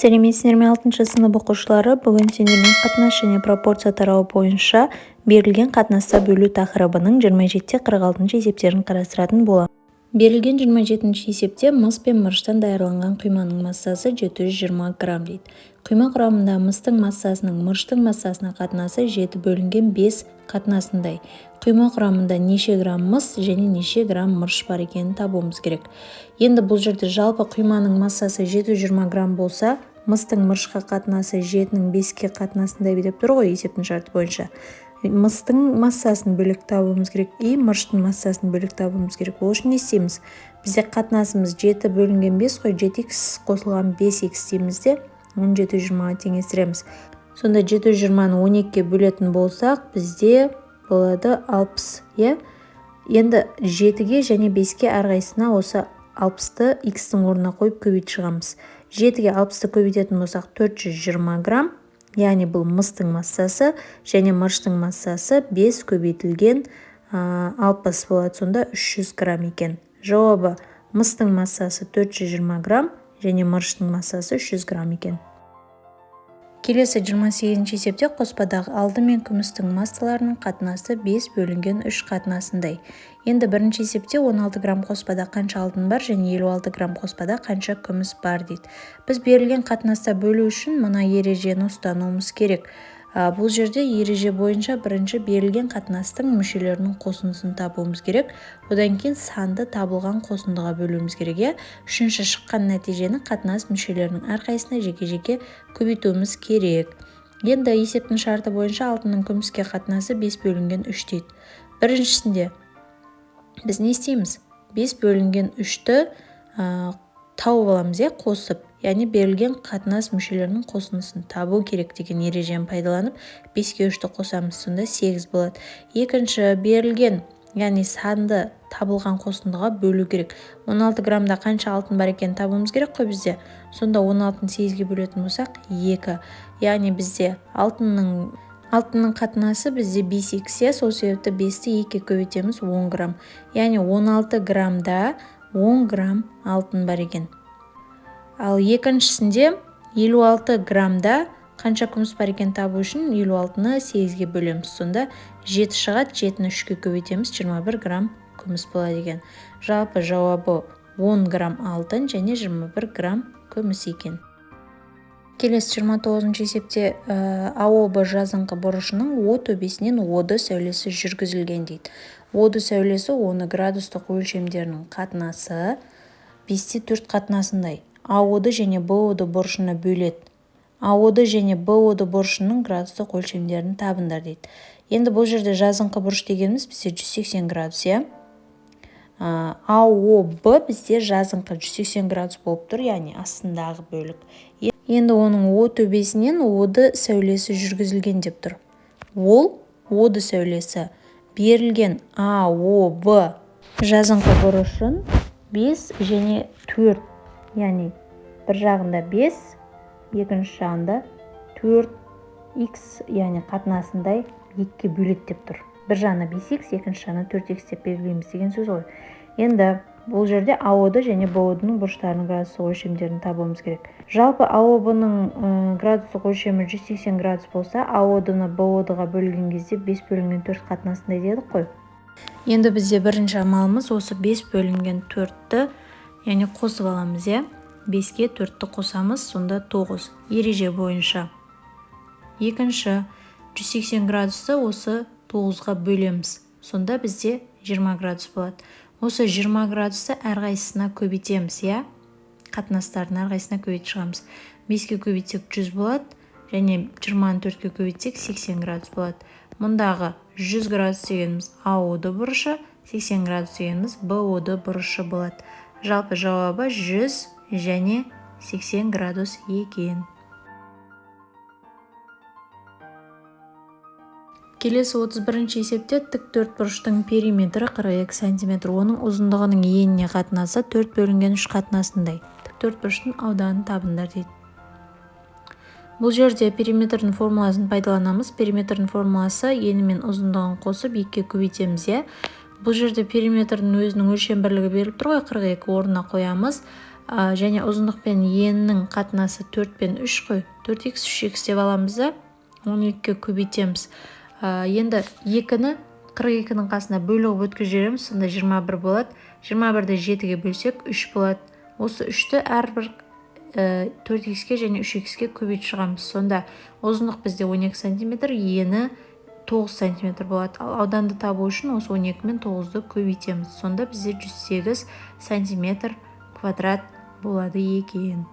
Сәлеметсіздер ме, 6 сынып оқушылары! Бүгін сендермен қатынас және пропорция тарауы бойынша берілген қатынаста бөлу тақырыбының 27-46 есептерін қарастыратын боламыз. Берілген 27 есепте мыс пен мырыштан даярланған құйманың массасы 720 грамм дейді. Құйма құрамында мыстың массасының мырыштың массасына қатынасы 7 бөлінген 5 қатынасындай. Құйма құрамында неше грамм мыс және неше грамм мырыш бар екенін табуымыз керек. Енді бұл жерде жалпы құйманың массасы 720 грамм болса, мыстың мырышқа қатынасы 7-нің 5-ке қатынасындай деп тұр ғой есептің шарты бойынша. Мыстың массасын бөлек табуымыз керек и мырыштың массасын бөлек табуымыз керек. Ол үшін не істейміз? Бізде қатынасымыз 7 бөлінген 5 қой, 7х қосылған 5х дейміз де, 1720-ға теңестіреміз. Сонда 720-ны 12-ге бөлетін болсақ, бізде болады 60, иә? Енді 7-ге және 5-ке әрқайсысына осы 60-ты х-тің орнына қойып көбейтіп шығамыз. 7-ге 60-ты көбейтетін болсақ, 420 грамм. Яғни бұл мыстың массасы және мырыштың массасы 5 көбейтілген 60 болады, сонда 300 грамм екен. Жауабы мыстың массасы 420 грамм және мырыштың массасы 300 грамм екен. Келесі 28 есепте қоспадағы алтын мен күмістің массаларының қатынасы 5 бөлінген 3 қатынасындай. Енді бірінші есепте 16 грамм қоспада қанша алтын бар және 56 грамм қоспада қанша күміс бар дейді. Біз берілген қатынаста бөлу үшін мына ережені ұстануымыз керек. Бұл жерде ереже бойынша бірінші берілген қатынастың мүшелерінің қосындысын табуымыз керек. Одан кейін санды табылған қосындыға бөлуіміз керек, иә? Үшінші шыққан нәтижені қатынас мүшелерінің әрқайсысына жеке-жеке көбейтуіміз керек. Енді есептің шарты бойынша алтынның күміске қатынасы 5 бөлінген 3 дейді. Біріншісінде біз не істейміз? 5 бөлінген 3-ті тауып аламыз, иә, қосып. Яғни берілген қатынас мүшелерінің қосындысын табу керек деген ережені пайдаланып 5-ке 3-ті қосамыз, сонда 8 болады. Екінші берілген, яғни санды табылған қосындыға бөлу керек. 16 граммда қанша алтын бар екенін табуымыз керек қой бізде. Сонда 16-ны 8-ге бөлетін болсақ 2. Яғни бізде алтынның қатынасы бізде 5х, иә, сол себепті 5-ті 2-ге көбейтеміз 10 грамм. Яғни 16 граммда 10 грамм алтын бар екен. Ал екіншісінде 56 граммда қанша күміс бар екенін табу үшін 56-ны 8-ге бөлеміз. Сонда 7 шығады, 7-ні 3-ге көбейтеміз, 21 грамм күміс болады екен. Жалпы жауабы 10 грамм алтын және 21 грамм күміс екен. Келесі 29 есепте АОБ жазыңқы бұрышының О төбесінен ОД сәулесі жүргізілген дейді. ОД сәулесі оны градустық өлшемдерінің қатынасы 5-4 қатынасындай. АОД және БОД бұрышына бөледі. АОД және БОД бұрышының градустық өлшемдерін табыңдар дейді. Енді бұл жерде жазыңқы бұрыш дегеніміз бізде 180 градус, иә? АОБ бізде жазыңқы 180 градус болып тұр, яғни астындағы бөлік. Енді оның О төбесінен ОД сәулесі жүргізілген деп тұр. Ол ОД сәулесі берілген АОБ жазыңқы бұрышын 5 және 4, яғни бір жағында 5, екінші жағында 4х, яғни қатынасындай 2-ге бөледі деп тұр. Бір жағына 5х, екінші жағына 4х деп белгілейміз деген сөз ғой. Енді бұл жерде АОД және БОД-ның бұрыштарының градустық өлшемдерін табуымыз керек. Жалпы АОБ-ның градустық өлшемі 180 градус болса, АОД-ны БОД-ға бөлген кезде 5 бөлінген 4 қатынасындай дедік қой. Енді бізде бірінші амалымыз осы 5 бөлінген 4-ті, яғни қосып аламыз, иә? 5-ке 4-ті қосамыз, сонда 9. Ереже бойынша. Екінші, 180 градусты осы 9-ға бөлеміз. Сонда бізде 20 градус болады. Осы 20 градусты әрқайсысына көбейтеміз, иә? Қатынастардың әрқайсысына көбейтіп шығамыз. 5-ке көбейтсек 100 болады, және 20-ны 4-ке көбейтсек 80 градус болады. Мұндағы 100 градус дегеніміз АОД бұрышы, 80 градус дегеніміз БОД бұрышы болады. Жалпы жауабы 100 және 80 градус екен. Келесі 31 есепте тік төрт бұрыштың периметрі 42 сантиметр, оның ұзындығының еніне қатынасы 4 бөлінген 3 қатынасындай. Тік төрт бұрыштың ауданын табыңдар дейді. Бұл жерде периметрдің формуласын пайдаланамыз. Периметрдің формуласы ені мен ұзындығын қосып 2-ге көбейтеміз, иә? Бұл жерде периметрдің өзінің өлшем бірлігі беріліп тұр ғой, 42 орнына қоямыз. Және ұзындық пен еннің қатынасы 4 пен 3 қой. 4х 3х деп аламыз да 12-ге көбейтеміз. Енді 2-ні 42-нің қасына бөліп өткізіп жібереміз, сонда 21 болады. 21-ді 7-ге бөлсек 3 болады. Осы 3-ті әрбір 4х-ке және 3х-ке көбейтіп шығамыз. Сонда ұзындық бізде 12 сантиметр, ені 9 сантиметр болады. Ал ауданды табу үшін осы 12 мен 9-ды көбейтеміз. Сонда бізде 108 сантиметр квадрат болады екен.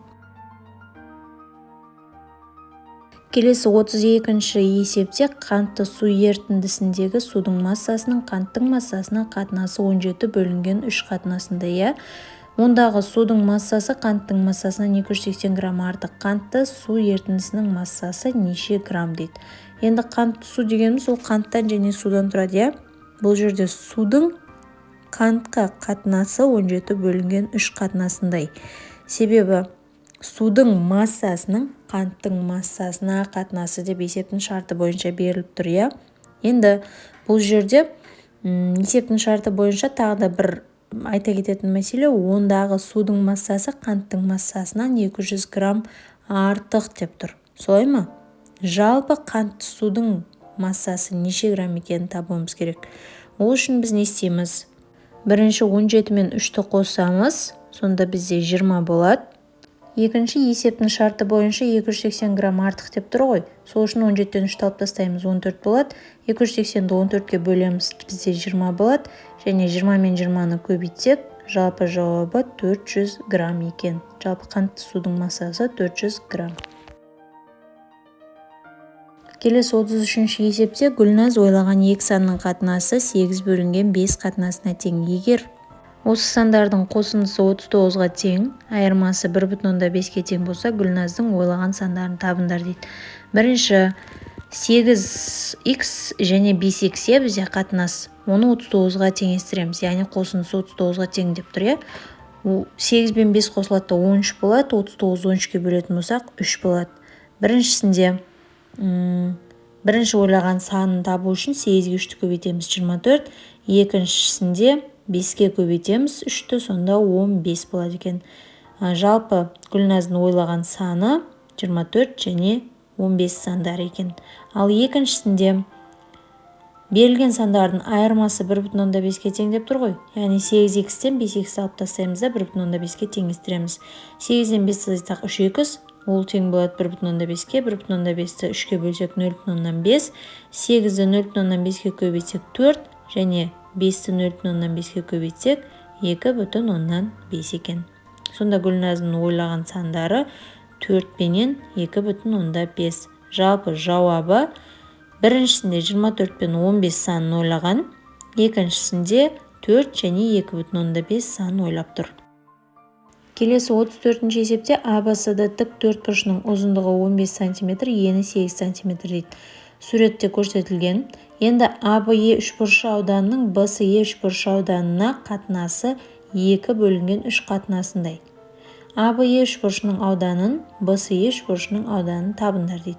Келесі 32-ші есепте қантты су ерітіндісіндегі судың массасының қанттың массасына қатынасы 17 бөлінген 3 қатынасында, иә. Ондағы судың массасы қанттың массасынан 280 грамм артық. Қантты су ерітіндісінің массасы неше грамм дейді. Енді қантты су дегеніміз ол қанттан және судан тұрады, иә. Бұл жерде судың қантқа қатынасы 17 бөлінген 3 қатынасындай. Себебі судың массасының қанттың массасына қатынасы деп есептің шарты бойынша беріліп тұр, иә. Енді бұл жерде есептің шарты бойынша тағы да бір айта кететін мәселе, ондағы судың массасы қанттың массасынан 200 грамм артық деп тұр. Солай ма? Жалпы қантты судың массасы неше грамм екенін табуымыз керек. Ол үшін біз не істейміз? Бірінші 17 мен 3-ті қосамыз, сонда бізде 20 болады. Екінші есептің шарты бойынша 280 грамм артық деп тұр ғой. Сол үшін 17-тен 3-ті алып тастаймыз, 14 болады. 280-ді 14-ке бөлеміз, бізде 20 болады. Және 20 мен 20-ны көбейтсек, жалпы жауабы 400 грамм екен. Жалпы қантты судың массасы 400 грамм. Келесі 33-ші есепте Гүлназ ойлаған екі санның қатынасы 8 бөлінген 5 қатынасына тең. Егер осы сандардың қосындысы 39-ға тең, айырмасы 1,5-ке тең болса, Гүлназдың ойлаған сандарын табыңдар дейді. Бірінші 8х және 5х бізде қатынас. Оны 39-ға теңестіреміз, яғни қосындысы 39-ға тең деп тұр, иә. 8 бен 5 қосылады да 13 болады, 39-ды 13-ке бөлетін болсақ 3 болады. Біріншісінде бірінші ойлаған санын табу үшін 8-ге 3-ті көбейтеміз, 24. Екіншісінде 5-ке көбейтеміз 3-ті, сонда 15 болады екен. Жалпы Гүлназдың ойлаған саны 24 және 15 сандары екен. Ал екіншісінде берілген сандардың айырмасы 1,5-ке тең деп тұр ғой. Яғни 8х-тен 5х алып тастаймыз да 1,5-ке теңестіреміз. 8-ден 5 азайтсақ 3х, ол тең болады 1,5-ке, 1,5-ті 3-ке бөлсек 0,5, 8-ді 0,5-ке көбейтсек 4 және 5-ті 0,5-ке көбейтсек 2,5 екен. Сонда Гүлназдың ойлаған сандары 4 пенен 2,5. Жалпы жауабы біріншісінде 24 пен 15 санын ойлаған, екіншісінде 4 және 2,5 санын ойлап тұр. Келесі 34-ші есепте АБСД тік төрт бұрышының ұзындығы 15 см, ені 8 см дейді. Суретте көрсетілген. Енді АБЕ үшбұрышы ауданының БСЕ үшбұрышы ауданына қатынасы 2 бөлінген 3 қатынасындай. АБЕ үшбұрышының ауданын БСЕ үшбұрышының ауданын табыңдар дейді.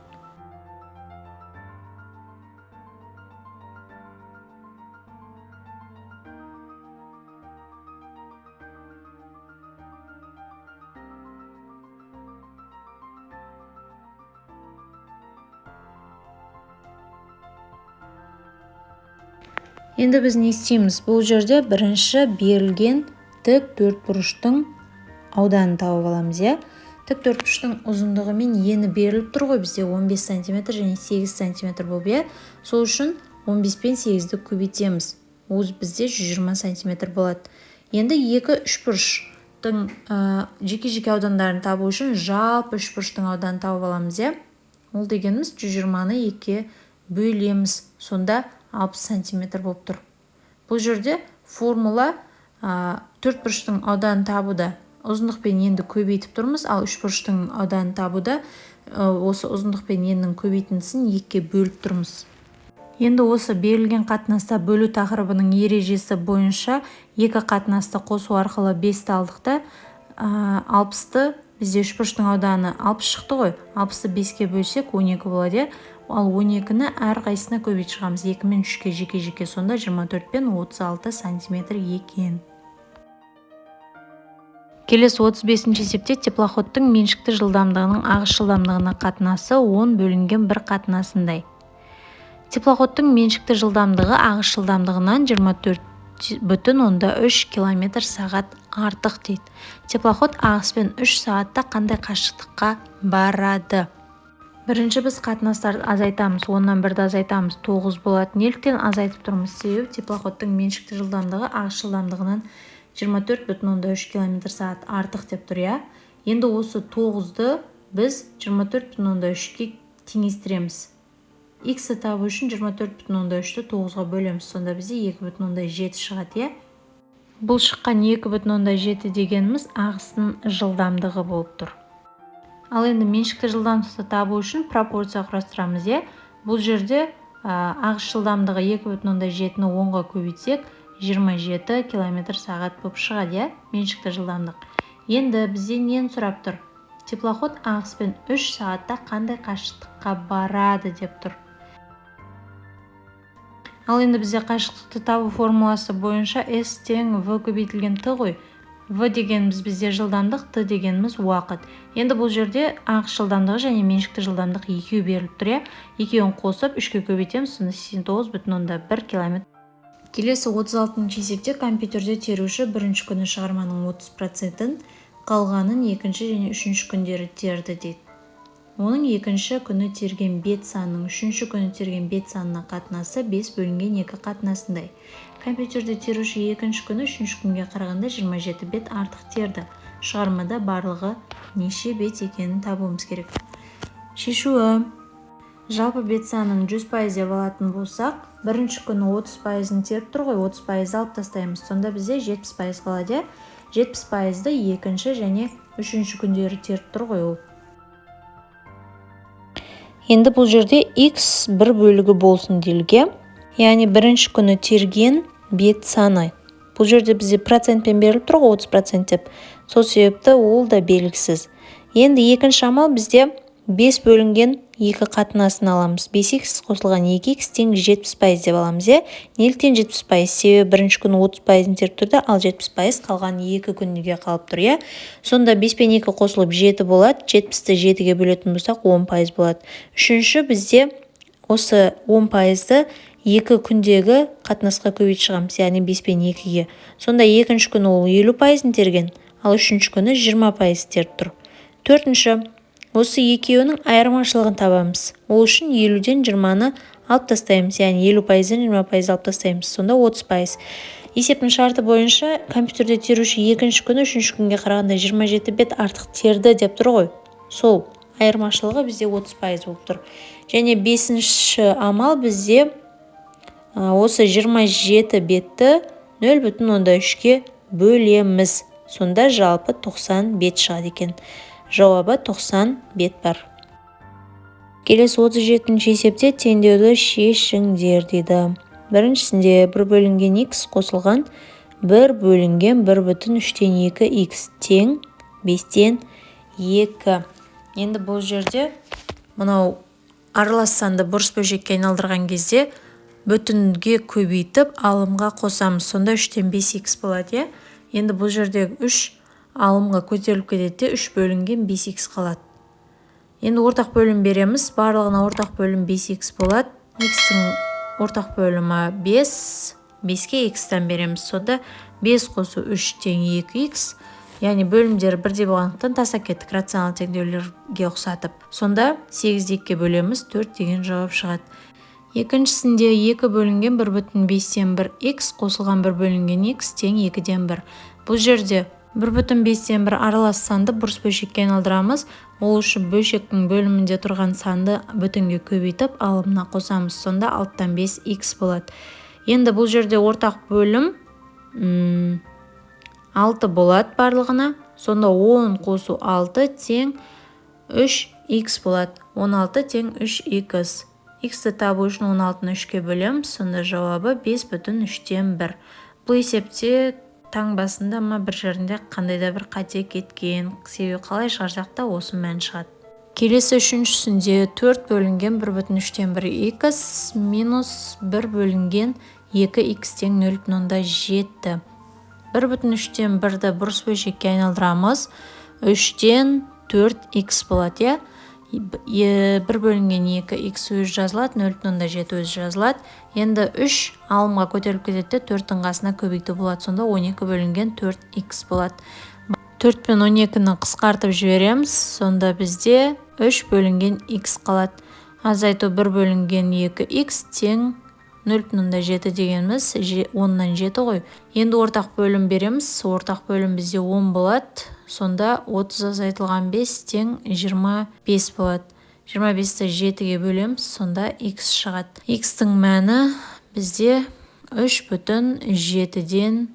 Енді біз не істейміз? Бұл жерде бірінші берілген тік төртбұрыштың ауданын тауып аламыз, иә? Тік төртбұрыштың ұзындығы мен ені беріліп тұр ғой бізде 15 см және 8 см болып, иә? Сол үшін 15 пен 8-ді көбейтеміз. Ол бізде 120 см болады. Енді екі үшбұрыштың жеке-жеке аудандарын табу үшін жалпы үшбұрыштың ауданын тауып аламыз, иә? Ол дегеніміз 120-ны 2-ге бөлеміз. Сонда 60 сантиметр болып тұр. Бұл жерде формула төртбұрыштың ауданын табуда ұзындық пен енді көбейтіп тұрмыз, ал үшбұрыштың ауданын табуда осы ұзындық пен еннің көбейтіндісін 2-ге бөліп тұрмыз. Енді осы берілген қатынаста бөлу тақырыбының ережесі бойынша екі қатынасты қосу арқылы 5-ті алдық та, 60-ты бізде үшбұрыштың ауданы 60 шықты ғой, 60-ты 5-ке бөлсек 12 болады, ал 12-ні әрқайсысына көбейтіп шығамыз, 2 мен 3-ке жеке-жеке, сонда 24 пен 36 сантиметр екен. Келесі 35-ші есепте теплоходтың меншікті жылдамдығының ағыс жылдамдығына қатынасы 10 бөлінген 1 қатынасындай. Теплоходтың меншікті жылдамдығы ағыс жылдамдығынан 24,3 км/сағат артық дейді. Теплоход ағыспен 3 сағатта қандай қашықтыққа барады? Бірінші біз қатынастарды азайтамыз, оннан 1-ді азайтамыз, 9 болады. Неліктен азайтып тұрмыз? Себебі теплоходтың меншікті жылдамдығы ағыс жылдамдығынан 24,3 км/сағат артық деп тұр, иә? Енді осы 9-ды біз 24,3-ке теңестіреміз. X-ті табу үшін 24,3-ті 9-ға бөлеміз. Сонда бізде 2,7 шығады, иә? Бұл шыққан 2,7 дегеніміз ағыстың жылдамдығы болып тұр. Ал енді меншікті жылдамдықты табу үшін пропорция құрастырамыз, иә? Бұл жерде ағыс жылдамдығы 2,7-ні 10-ға көбейтсек, 27 км/сағат болып шығады, иә? Меншікті жылдамдық. Енді бізде нені сұрап тұр? Теплоход ағыспен 3 сағатта қандай қашықтыққа барады деп тұр. Ал енді бізде қашықтықты табу формуласы бойынша S тең V көбейтілген Т ғой. В дегеніміз бізде жылдамдық, Т дегеніміз уақыт. Енді бұл жерде ағыс жылдамдығы және меншікті жылдамдық екеуі беріліп тұр, иә? Екеуін қосып 3-ке көбейтеміз, сонда 89,1 километр. Келесі 36-шы есепте компьютерде теруші бірінші күні шығарманың 30%-ін, қалғанын екінші және үшінші күндері терді дейді. Оның екінші күні терген бет санының үшінші күні терген бет санына қатынасы 5 бөлінген 2 қатынасындай. Компьютерде теруші екінші күні үшінші күнге қарағанда 27 бет артық терді. Шығармада барлығы неше бет екенін табуымыз керек. Шешуі. Жалпы бет санын 100% деп алатын болсақ, бірінші күні 30%-ын теріп тұр ғой, 30%-ды алып тастаймыз. Сонда бізде 70% қалады, иә? 70%-ды екінші және үшінші күндері теріп тұр ғой ол. Енді бұл жерде x бір бөлігі болсын делік. Яғни бірінші күні терген бет саны. Бұл жерде бізде процентпен беріліп тұр ғой, 30% деп. Сол себепті ол да белгісіз. Енді екінші амал бізде 5 бөлінген 2 қатынасын аламыз. 5x қосылған 2x тең 70% деп аламыз, иә? Неліктен 70%? Себебі бірінші күні 30%-ын теріп тұрды, ал 70% қалған 2 күнге қалып тұр, иә? Сонда 5 пен 2 қосылып 7 болады. 70-ті 7-ге бөлетін болсақ 10% болады. Үшінші бізде осы 10%-ды 2 күндегі қатынасқа көбейтіп шығамыз, яғни 5 пен 2-ге. Сонда екінші күні ол 50%-ын терген, ал үшінші күні 20% теріп тұр. Төртінші, осы екеуінің айырмашылығын табамыз. Ол үшін 50-ден 20-ны алып тастаймыз, яғни 50%-дан 20% алып тастаймыз. Сонда 30%. Есептің шарты бойынша компьютерде теруші екінші күні үшінші күнге қарағанда 27 бет артық терді деп тұр ғой. Сол айырмашылығы бізде 30% болып тұр. Және бесінші амал бізде осы 27 бетті 0,3-ке бөлеміз. Сонда жалпы 90 бет шығады екен. Жауабы 90 бет бар. Келесі 37-ші есепте теңдеуді шешіңдер дейді. Біріншісінде 1 бөлінген x қосылған 1 бөлінген 1,3 x тең 5-тен 2. Енді бұл жерде мынау аралас санды бұрыс бөлшекке айналдырған кезде бүтінге көбейтіп алымға қосамыз. Сонда 3-тен 5x болады, иә? Енді бұл жерде 3 алымға көтеріліп кетеді де 3 бөлінген 5x қалады. Енді ортақ бөлім береміз. Барлығына ортақ бөлім 5x болады. X-тің ортақ бөлімі 5, 5-ке x-тан береміз. Сонда 5 қосу 3 тең 2x. Яғни бөлімдері бірдей болғандықтан тастап кеттік рационал теңдеулерге ұқсатып. Сонда 8-ді 2-ге бөлеміз, 4 деген жауап шығады. Екіншісінде 2 бөлінген 1,5 x қосылған 1 бөлінген x тең 2-ден 1. Бұл жерде 1,5 аралас санды бұрыс бөлшекке айналдырамыз. Ол үшін бөлшектің бөлімінде тұрған санды бүтінге көбейтіп алымына қосамыз. Сонда 6-тан 5 x болады. Енді бұл жерде ортақ бөлім 6 болады барлығына. Сонда 10 қосу 6 тең 3x болады. 16 тең 3x. X-ті табу үшін 16-ны 3-ке бөлеміз. Сонда жауабы 5,3. Бұл есепте таңбасында ма бір жерінде қандай да бір қате кеткен. Себебі қалай шығарсақ та осы мән шығады. Келесі үшіншісінде 4 бөлінген 1,3 x минус 1 бөлінген 2x тең 0,7. 1,3-тен 1-ді бұрыс бөлшекке айналдырамыз. 3-тен 4х болады, иә? 1 бөлінген 2х өзі жазылады, 0,7 өзі жазылады. Енді 3 алымға көтеріліп кетеді де, 4-тің қасына көбейту болады. Сонда 12 бөлінген 4х болады. 4 пен 12-ні қысқартып жібереміз. Сонда бізде 3 бөлінген х қалады. Азайту 1 бөлінген 2х тең 0,7 дегеніміз 10-нан 7 ғой. Енді ортақ бөлім береміз. Ортақ бөлім бізде 10 болады. Сонда 30 азайтылған 5 тең 25 болады. 25-ті 7-ге бөлеміз, сонда х шығады. Х-тің мәні бізде 3,7-ден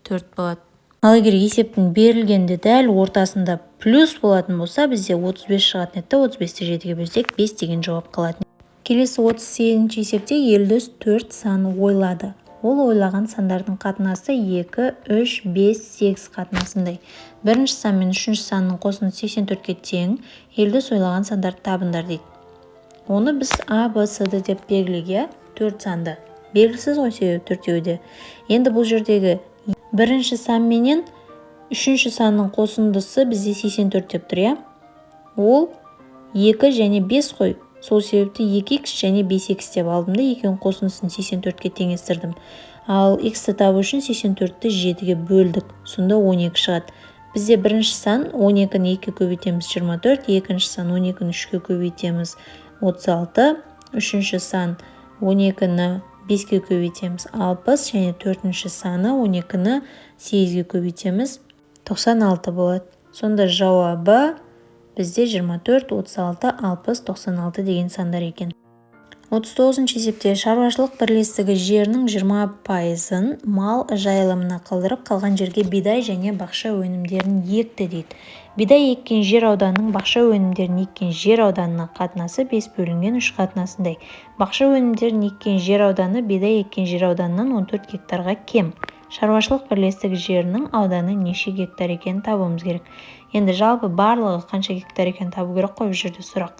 4 болады. Ал егер есептің берілгенде дәл ортасында плюс болатын болса, бізде 35 шығатын еді, 35-ті 7-ге бөлсек 5 деген жауап қалатын. Келесі 38-ші есепте Елдос 4 сан ойлады. Ол ойлаған сандардың қатынасы 2, 3, 5, 8 қатынасындай. Бірінші сан мен үшінші санның қосындысы 84-ке тең. Елдос ойлаған сандарды табыңдар дейді. Оны біз А, Б, С, Д деп белгілейік, иә? 4 санды. Белгісіз ғой себебі төртеуі де. Енді бұл жердегі бірінші сан менен үшінші санның қосындысы бізде 84 деп тұр, иә? Ол 2 және 5 қой. Сол себепті 2х және 5х деп алдым да, екеуінің қосындысын 84-ке теңестірдім. Ал х-ті табу үшін 84-ті 7-ге бөлдік. Сонда 12 шығады. Бізде бірінші сан 12-ні 2-ге көбейтеміз 24, екінші сан 12-ні 3-ге көбейтеміз 36, үшінші сан 12-ні 5-ге көбейтеміз 60 және төртінші саны 12-ні 8-ге көбейтеміз 96 болады. Сонда жауабы бізде 24, 36, 60, 96 деген сандар екен. 39-шы есепте шаруашылық бірлестігі жерінің 20%-ын мал жайылымына қалдырып, қалған жерге бидай және бақша өнімдерін екті дейді. Бидай еккен жер ауданының бақша өнімдерін еккен жер ауданына қатынасы 5 бөлінген 3 қатынасындай. Бақша өнімдерін еккен жер ауданы бидай еккен жер ауданынан 14 гектарға кем. Шаруашылық бірлестігі жерінің ауданы неше гектар екенін табуымыз керек. Енді жалпы барлығы қанша гектар екенін табу керек қой, бұл жерде сұрақ.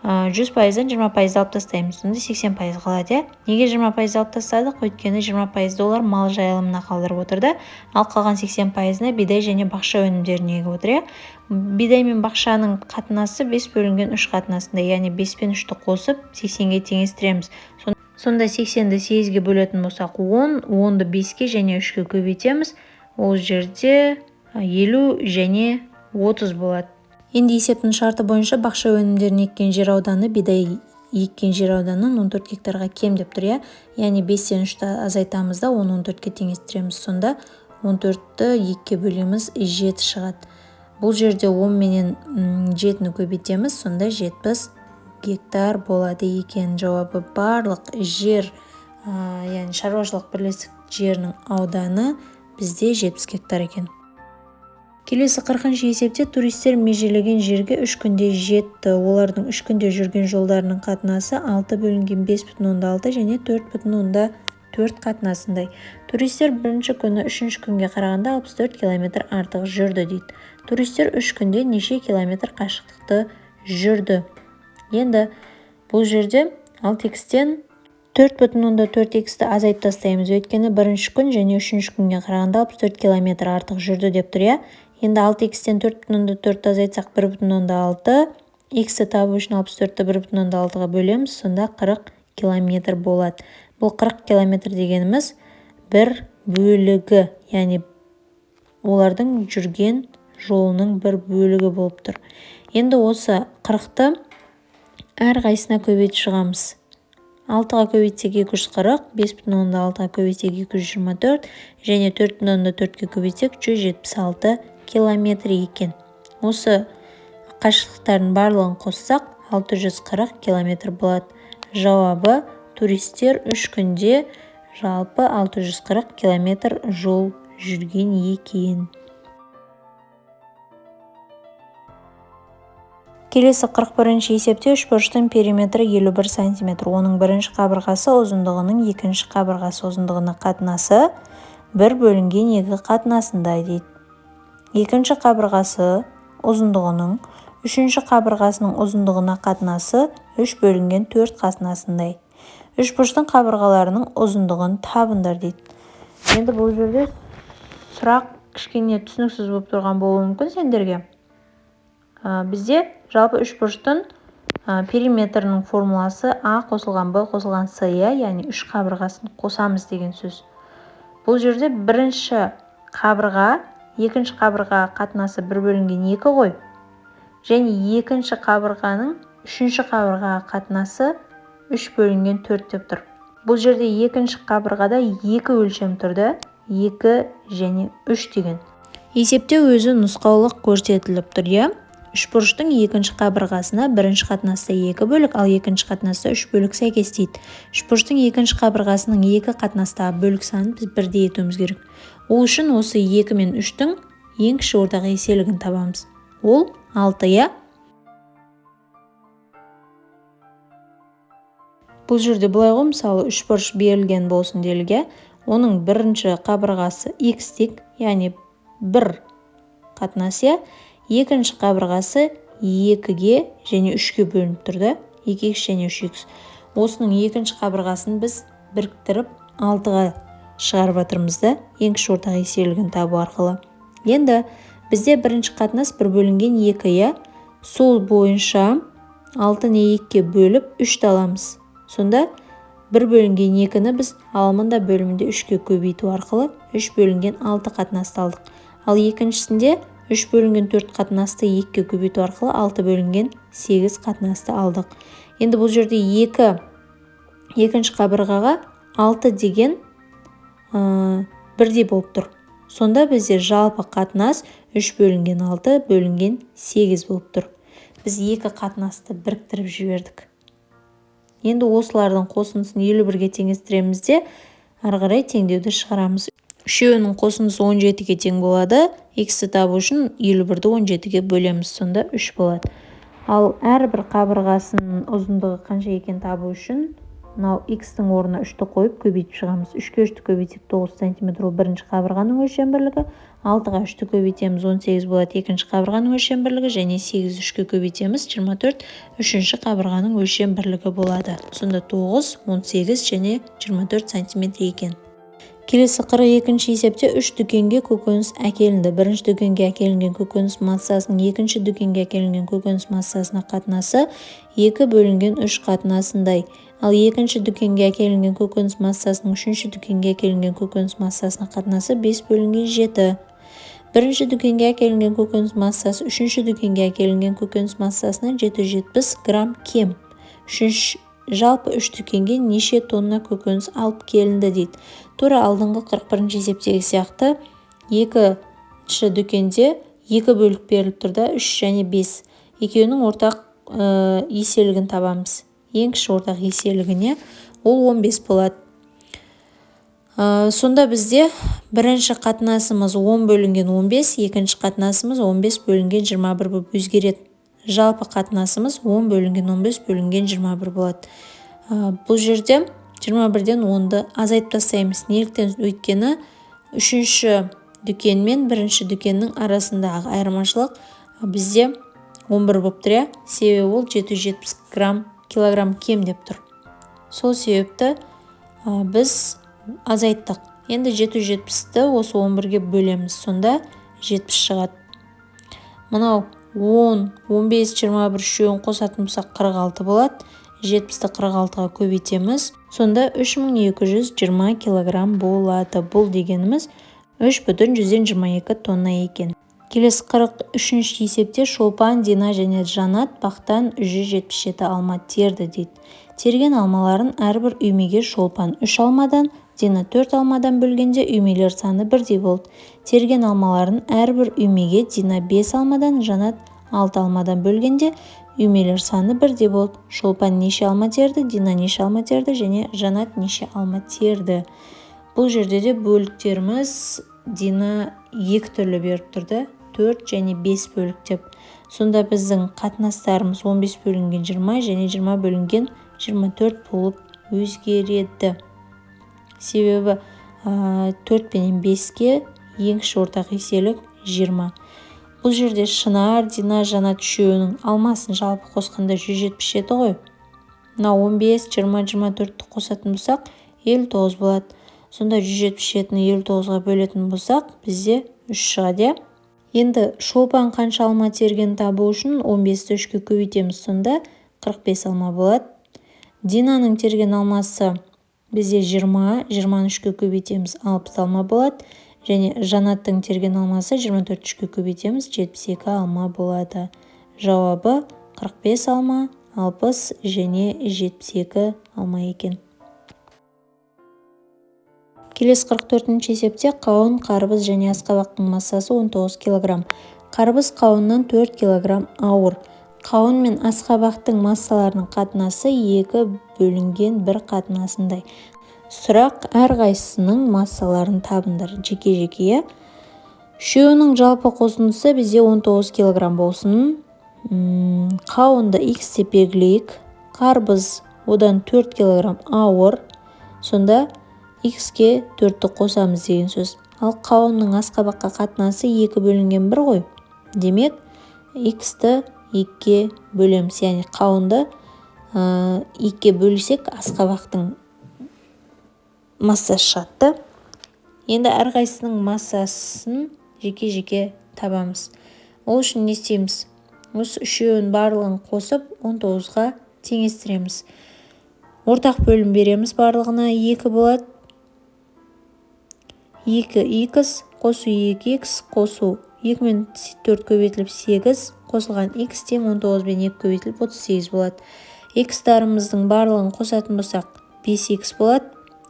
100%-дан 20% алып тастаймыз, сонда 80% қалады, иә? Неге 20% алып тастадық? Өйткені 20% олар мал жайылымына қалдырып отыр да, ал қалған 80%-ына бидай және бақша өнімдерін егіп отыр, иә? Бидай мен бақшаның қатынасы 5 бөлінген 3 қатынасында, яғни 5 пен 3-ті қосып 80-ге теңестіреміз. Сонда 80-ді 8-ге бөлетін болсақ 10, 10-ды 5-ке және 3-ке көбейтеміз. Ол жерде 50 және 30 болады. Енді есептің шарты бойынша бақша өнімдерін еккен жер ауданы бидай еккен жер ауданынан 14 гектарға кем деп тұр, иә? Яғни 5-тен 3-ті азайтамыз да, оны 14-ке теңестіреміз. Сонда 14-ті 2-ге бөлеміз, 7 шығады. Бұл жерде 10 менен 7-ні көбейтеміз, сонда 70 гектар болады екен. Жауабы барлық жер, яғни шаруашылық бірлестік жерінің ауданы бізде 70 гектар екен. Келесі 40-шы есепте туристер межелеген жерге 3 күнде жетті. Олардың 3 күнде жүрген жолдарының қатынасы 6 бөлінген 5,6 және 4,4 қатынасындай. Туристер бірінші күні үшінші күнге қарағанда 64 километр артық жүрді дейді. Туристер 3 күнде неше километр қашықтықты жүрді? Енді бұл жерде 6х-тен 4,4х-ті азайтып тастаймыз. Өйткені бірінші күн және үшінші күнге қарағанда 64 километр артық жүрді деп тұр, иә? Енді 6х-тен 4,4-ті азайтсақ 1,6, х-ті табу үшін 64-ті 1,6-ға бөлеміз, сонда 40 километр болады. Бұл 40 километр дегеніміз бір бөлігі, яғни олардың жүрген жолының бір бөлігі болып тұр. Енді осы 40-ты әрқайсысына көбейтіп шығамыз. 6-ға көбейтсек 240, 5,6-ға көбейтсек 224 және 4,4-ке көбейтсек 176 километр екен. Осы қашықтықтардың барлығын қоссақ 640 километр болады. Жауабы туристер 3 күнде жалпы 640 километр жол жүрген екен. Келесі 41-ші есепте үшбұрыштың периметрі 51 сантиметр. Оның бірінші қабырғасы ұзындығының екінші қабырғасы ұзындығына қатынасы 1 бөлінген 2 қатынасында дейді. Екінші қабырғасы ұзындығының үшінші қабырғасының ұзындығына қатынасы 3 бөлінген 4 қатынасындай. Үшбұрыштың қабырғаларының ұзындығын табыңдар дейді. Енді бұл жерде Сұрақ кішкене түсініксіз болып тұрған болуы мүмкін сендерге. Бізде жалпы үшбұрыштың периметрінің формуласы А қосылған Б қосылған С, яғни үш қабырғасын қосамыз деген сөз. Бұл жерде бірінші қабырға екінші қабырғаға қатынасы 1 бөлінген 2 ғой. Және екінші қабырғаның үшінші қабырғаға қатынасы 3 бөлінген 4 деп тұр. Бұл жерде екінші қабырғада 2 өлшем тұрды, 2 және 3 деген. Есепте өзі нұсқаулық көрсетіліп тұр, иә? Үшбұрыштың екінші қабырғасына бірінші қатынаста 2 бөлік, ал екінші қатынаста 3 бөлік сәйкес дейді. Үшбұрыштың екінші қабырғасының екі қатынастағы бөлік санын біз бірдей етуіміз керек. Ол үшін осы 2 мен 3-тің ең кіші ортақ еселігін табамыз. Ол 6, иә? Бұл жерде былай ғой, мысалы, үшбұрыш берілген болсын делік, иә? Оның бірінші қабырғасы x дейік, яғни бір қатынас, иә? Екінші қабырғасы 2-ге және 3-ге бөлініп тұр да, 2x және 3x. Осының екінші қабырғасын біз біріктіріп 6-ға шығарып жатырмыз да, ең кіші ортақ еселігін табу арқылы. Енді бізде бірінші қатынас 1 бөлінген 2, иә? Сол бойынша 6-ны 2-ге бөліп 3-ті аламыз. Сонда 1 бөлінген 2-ні біз алымында бөлімінде 3-ге көбейту арқылы 3 бөлінген 6 қатынасты алдық. Ал екіншісінде 3 бөлінген 4 қатынасты 2-ге көбейту арқылы 6 бөлінген 8 қатынасты алдық. Енді бұл жерде екінші қабырғаға 6 деген бірдей болып тұр. Сонда бізде жалпы қатынас 3 бөлінген 6 бөлінген 8 болып тұр. Біз екі қатынасты біріктіріп жібердік. Енді осылардың қосындысын 51-ге теңестіреміз де, ары қарай теңдеуді шығарамыз. Үшеуінің қосындысы 17-ге тең болады. X-ті табу үшін 51-ді 17-ге бөлеміз, сонда 3 болады. Ал әрбір қабырғасының ұзындығы қанша екенін табу үшін мынау X-тің орнына 3-ті қойып көбейтіп шығамыз. 3-ге 3-ті көбейтсек 9 сантиметр, ол бірінші қабырғаның өлшем бірлігі. 6-ға 3-ті көбейтеміз, 18 болады екінші қабырғаның өлшем бірлігі, және 8-ді 3-ге көбейтеміз, 24 үшінші қабырғаның өлшем бірлігі болады. Сонда 9, 18 және 24 сантиметр екен. Келесі 42-ші есепте 3 дүкенге көкөніс әкелінді. Бірінші дүкенге әкелінген көкөніс массасының екінші дүкенге әкелінген көкөніс массасына қатынасы 2 бөлінген 3 қатынасындай. Ал екінші дүкенге әкелінген көкөніс массасының үшінші дүкенге әкелінген көкөніс массасына қатынасы 5 бөлінген 7. Бірінші дүкенге әкелінген көкөніс массасы үшінші дүкенге әкелінген көкөніс массасынан 770 грамм кем. Жалпы 3 дүкенге неше тонна көкөніс алып келінді дейді. Тура алдыңғы 41-ші есептегі сияқты екінші дүкенде 2 бөлік беріліп тұр да, 3 және 5. Екеуінің ортақ еселігін табамыз. Ең кіші ортақ еселігіне ол 15 болады. Сонда бізде бірінші қатынасымыз 10 бөлінген 15, екінші қатынасымыз 15 бөлінген 21 болып өзгереді. Жалпы қатынасымыз 10 бөлінген 15 бөлінген 21 болады. Бұл жерде 21-ден 10-ды азайтып тастаймыз. Неліктен? Өйткені үшінші дүкен мен бірінші дүкеннің арасындағы айырмашылық бізде 11 болып тұр, иә? Себебі ол 770 грамм килограмм кем деп тұр. Сол себепті біз азайттық. Енді 770-ті осы 11-ге бөлеміз. Сонда 70 шығады. Мынау 10, 15, 21 үшеуін қосатын болсақ 46 болады. 70-ті 46-ға көбейтеміз. Сонда 3220 килограмм болады. Бұл дегеніміз 3,22 тонна екен. Келесі 43-ші есепте Шолпан, Дина және Жанат бақтан 177 алма терді дейді. Терген алмаларын әрбір үймеге Шолпан 3 алмадан, Дина 4 алмадан бөлгенде үймелер саны бірдей болды. Терген алмаларын әрбір үймеге Дина 5 алмадан, Жанат 6 алмадан бөлгенде үймелер саны бірдей болды. Шолпан неше алма терді, Дина неше алма терді және Жанат неше алма терді. Бұл жерде де бөліктеріміз Дина екі түрлі беріп тұрды, 4 және 5 бөлік деп. Сонда біздің қатынастарымыз 15 бөлінген 20 және 20 бөлінген 24 болып өзгереді. Себебі 4 пенен 5-ке ең кіші ортақ еселік 20. Бұл жерде Шынар, Дина, Жанат үшеуінің алмасын жалпы қосқанда 177 ғой. Мына 15, 20, 24-ті қосатын болсақ, 59 болады. Сонда 177-ні 59-ға бөлетін болсақ, бізде 3 шығады, иә? Енді Шолпан қанша алма тергенін табу үшін 15-ті 3-ке көбейтеміз. Сонда 45 алма болады. Динаның терген алмасы бізде 20, 20-ны 3-ке көбейтеміз, 60 алма болады. Және Жанаттың терген алмасы 24-ті 3-ке көбейтеміз, 72 алма болады. Жауабы 45 алма, 60 және 72 алма екен. Келесі 44-ші есепте қауын, қарбыз және асқабақтың массасы 19 килограмм. Қарбыз қауыннан 4 килограмм ауыр. Қауын мен асқабақтың массаларының қатынасы 2:1 қатынасындай. Сұрақ: әрқайсысының массаларын табыңдар жеке-жеке. Үшеуінің жалпы қосындысы бізде 19 килограмм болсын. Қауынды x деп белгілейік. Қарбыз одан 4 килограмм ауыр. Сонда x-ке 4-ті қосамыз деген сөз. Ал қауынның асқабаққа қатынасы 2:1 ғой. Демек, x-ті 2-ге бөлеміз. Яғни қауынды 2-ге бөлсек, асқабақтың массасы шығады. Енді әрқайсысының массасын жеке-жеке табамыз. Ол үшін не істейміз? Осы үшеуін барлығын қосып 19-ға теңестіреміз. Ортақ бөлім береміз барлығына, 2 болады. 2х қосу 2х қосу 2 мен 4 көбейтіліп 8 қосылған х тең 19 бен 2 көбейтіліп 38 болады. Х-тарымыздың барлығын қосатын болсақ 5х болады.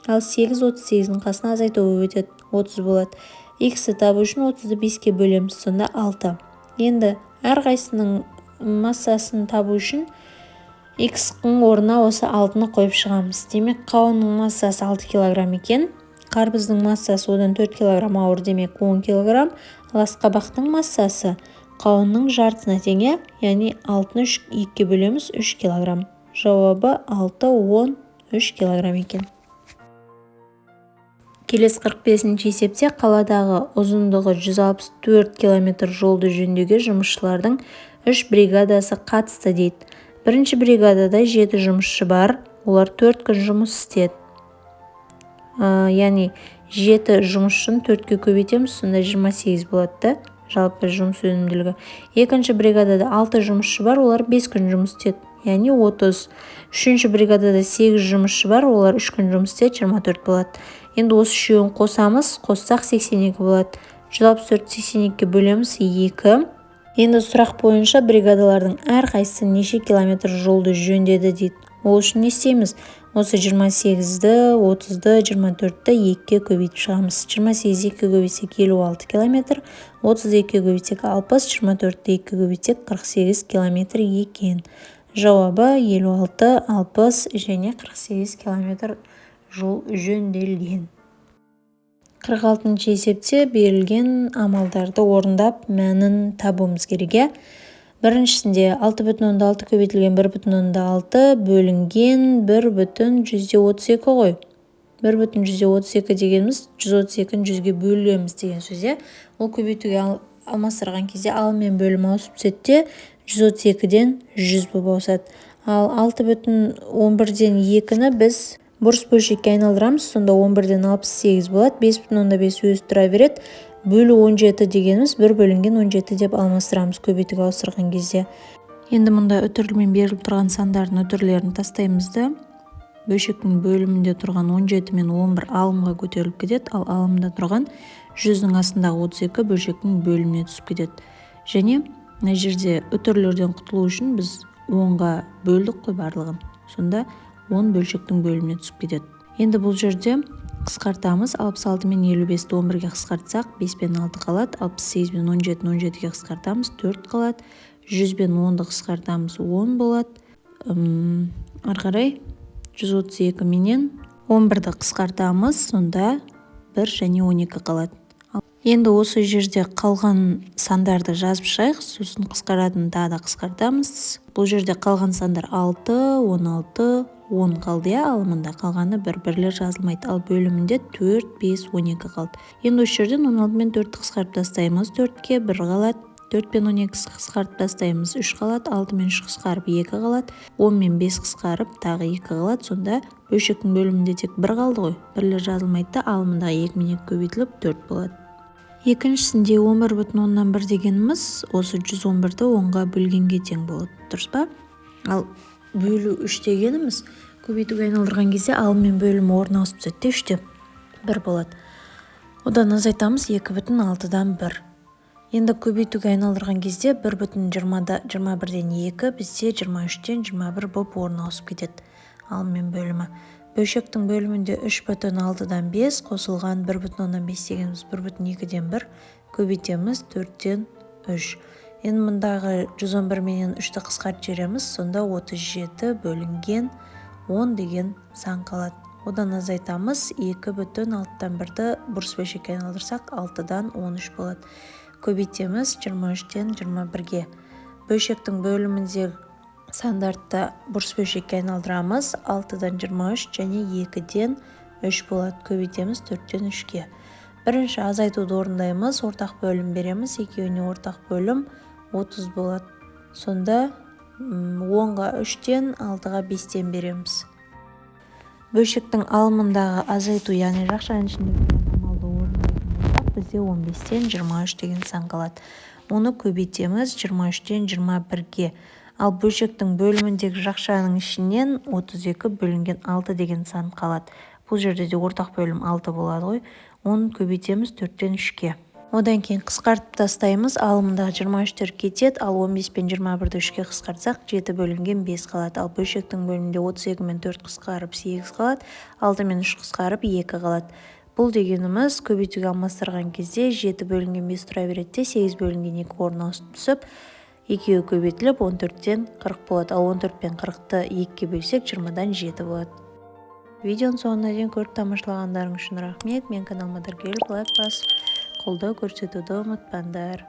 Ал 8 38-дің қасына азайту өтеді, 30 болады. Х-ті табу үшін 30-ды 5-ке бөлеміз, сонда 6. Енді әрқайсысының массасын табу үшін х-ның орнына осы 6-ны қойып шығамыз. Демек, қауынның массасы 6 килограмм екен. Қарбыздың массасы одан 4 килограмм ауыр, демек 10 килограмм. Ал асқабақтың массасы қауынның жартысына тең, яғни 6-ны 2-ге бөлеміз, 3 килограмм. Жауабы 6, 10, 3 килограмм екен. Келесі 45-ші есепте қаладағы ұзындығы 164 километр жолды жөндеуге жұмысшылардың 3 бригадасы қатысты дейді. Бірінші бригадада 7 жұмысшы бар, олар 4 күн жұмыс істеді. Яғни 7 жұмысшыны 4-ке көбейтеміз, сонда 28 болады да, жалпы жұмыс өнімділігі. Екінші бригадада 6 жұмысшы бар, олар 5 күн жұмыс істеді, яғни 30. Үшінші бригадада 8 жұмысшы бар, олар 3 күн жұмыс істеді, 24 болады. Енді осы үшеуін қосамыз, қоссақ 82 болады. 164 82-ге бөлеміз, 2. Енді сұрақ бойынша бригадалардың әрқайсысы неше километр жолды жөндеді дейді. Ол үшін не істейміз? Осы 28-ді, 30-ды, 24-ті 2-ге көбейтіп шығамыз. 28 2-ге көбейтсек 56 километр, 32-ге көбейтсек 60, 24-ті 2-ге көбейтсек 48 километр екен. Жауабы 56, 60 және 48 километр жол жөнделген. 46-шы есепте берілген амалдарды орындап мәнін табуымыз керек. Біріншісінде 6,6 көбейтілген 1,6 бөлінген 1,32 ғой. 1,32 дегеніміз 132-ні 100-ге бөлеміз деген сөз. Ол көбейтуге алмастырған кезде алым мен бөлім ауысып түседі де 132-ден 100 болып ауысады. Ал 6,11-ден 2-ні біз бұрыс бөлшекке айналдырамыз, сонда 11-ден 68 болады, 5,5 өзі тұра береді. Бөлу 17 дегеніміз 1 бөлінген 17 деп алмастырамыз көбейтуге ауыстырған кезде. Енді мұнда үтірмен беріліп тұрған сандардың үтірлерін тастаймыз да, бөлшектің бөлімінде тұрған 17 мен 11 алымға көтеріліп кетеді, ал алымда тұрған 100-дің астындағы 32 бөлшектің бөліміне түсіп кетеді. Және мына жерде үтірлерден құтылу үшін біз 10-ға бөлдік қой барлығын. Сонда 10 бөлшектің бөліміне түсіп кетеді. Енді бұл жерде қысқартамыз. 66 мен 55-ті 11-ге қысқартсақ, 5 пен 6 қалады. 68 пен 17-ні 17-ге қысқартамыз, 4 қалады. 100 пен 10-ды қысқартамыз, 10 болады. Ары қарай 132 менен 11-ді қысқартамыз, сонда 1 және 12 қалады. Енді осы жерде қалған сандарды жазып шығайық, сосын қысқаратынын тағы да қысқартамыз. Бұл жерде қалған сандар 6, 16, 10 қалды, ал мында қалғаны бір-бірлер жазылмайды. Ал бөлімінде 4, 5, 12 қалды. Енді осы жерден 16 мен 4-ті қысқартып тастаймыз. 4-ке 1 қалады. 4 пен 12 қысқартып тастаймыз, 3 қалады, 6 мен 3 қысқарып 2 қалады, 10 мен 5 қысқарып тағы 2 қалады. Сонда бөлшектің бөлімінде тек 1 қалды ғой, бірлер жазылмайды да, ал мұндағы 2 мен 2 көбейтіліп 4 болады. Екіншісінде 11,1 дегеніміз осы 111-ді 10-ға бөлгенге тең болады, дұрыс па? Ал бөлу 3 дегеніміз көбейтуге айналдырған кезде алым мен бөлімі орын ауысып түседі де, 3-те 1 болады. Одан азайтамыз 2,6-дан 1. Енді көбейтуге айналдырған кезде 1,21-ден 2 бізде 23-тен 21 болып орын ауысып кетеді алым мен бөлімі. Бөлшектің бөлімінде 3,6-дан 5 қосылған 1,5 дегеніміз 1,2-ден 1 көбейтеміз 4-тен 3. Енді мұндағы 111 менен 3-ті қысқартып жібереміз, сонда 37 бөлінген 10 деген сан қалады. Одан азайтамыз 2,6-дан 1-ді бұрыс бөлшекке айналдырсақ 6-дан 13 болады. Көбейтеміз 23-тен 21-ге. Бөлшектің бөлімінде сандарды бұрыс бөлшекке айналдырамыз, 6-дан 23 және 2-ден 3 болады. Көбейтеміз 4-тен 3-ке. Бірінші азайтуды орындаймыз, ортақ бөлім береміз, екеуіне ортақ бөлім 30 болады. Сонда 10-ға 3-тен, 6-ға 5-тен береміз. Бөлшектің алымындағы азайту, яғни жақшаның ішінде тұрған амалды орындайтын болсақ, бізде 15-тен 23 деген сан қалады. Оны көбейтеміз 23-тен 21-ге. Ал бөлшектің бөліміндегі жақшаның ішінен 32 бөлінген 6 деген сан қалады. Бұл жерде де ортақ бөлім 6 болады ғой. Оны көбейтеміз 4-тен 3-ке. Одан кейін қысқартып тастаймыз. Алымындағы 23-тер кетеді, ал 15 пен 21-ді 3-ке қысқартсақ, 7 бөлінген 5 қалады. Ал бөлшектің бөлімінде 32 мен 4 қысқарып 8 қалады, 6 мен 3 қысқарып 2 қалады. Бұл дегеніміз көбейтуге алмастырған кезде 7 бөлінген 5 тұра береді де, 8 бөлінген 2 орын ауысып түсіп, екеуі көбейтіліп 14-тен 40 болады. Ал 14 пен 40-ты 2-ге бөлсек, 20-дан 7 болады. Видеоның соңына дейін көріп тамашалағандарың үшін рахмет. Мен каналыма тіркеліп, лайк басып, қолдау көрсетуді ұмытпаңдар.